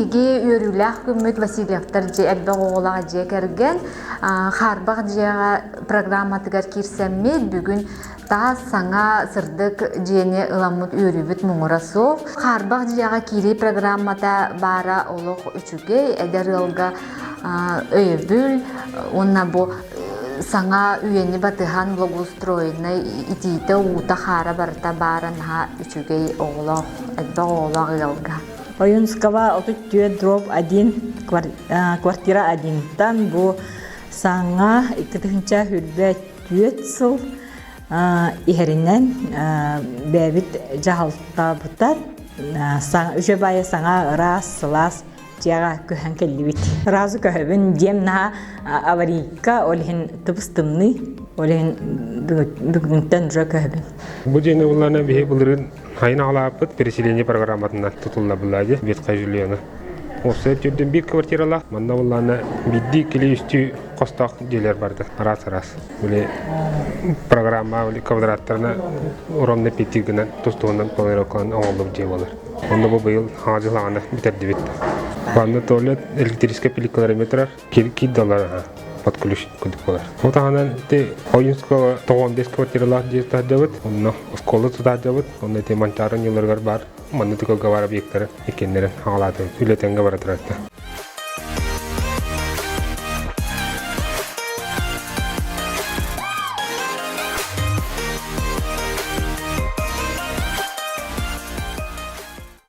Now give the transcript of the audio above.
биһиги үөрүүлээх күммүт Васильевтар дьиэ элбэх оҕолоох дьиэ кэргэн хаарбах дьиэҕэ программатыгар киирсэммит бүгүн таас саҥа сырдык дьиэни ыламмыт үөрүүбүт муҥура суох. Хаарбах дьиэҕэ киирии программата баара олох үчүгэй, эдэр ыалга өйөбүл уонна бу саҥа үйэни батыһан благоустроеннай итиитэ, уута, хаара барыта баара наһаа үчүгэй оҕолоох, элбэх оҕолоох ыалга. Ойунского 34 дробь 1 квартира 1-тан бу саҥа 2024 сыл иһэринэн бэйэбит дьаһалтабытар үчүгэй саҥа ыраас сылаас дьиэҕэ көһөн кэллибит. Сразу көһөбүн дьиэм наһаа аварийка, ол иһин тыбыс-тымныы, ол иһин бүгүнтэн уже көһөбүн. Бу дьиэни буллаана биһи былырыын хайын аҕалааппыт переселение программатынан тутулла буллаа ветхая жильёны. Осы түрдүн биир квартиралаах, манна буллаана биирдии кили үстүү хостоох дьиэлэр барды араас-араас. Били программа квадраттарына ровно пяти гынан тус-туһунан планировкалан оҥоһуллубут дьиэ буолар. Онно бу быйыл хаҥа дьылаҕана бүтэрдибит. Ванна, туалет, электрическэй плиткалар эмиэ турар. Киир доллар под ключ курдук буолар. Ол таһынан ити Ойунского 95 квартиралаах дьиэ тутаардыбыт. Онно оскуола тутаардыбыт. Онно ити Манчаары ньыларыгар баар манна тыкылга баар объектары иккиэннэрин хаҥалаатыбыт. Үлэ тэҥҥэ бара турар.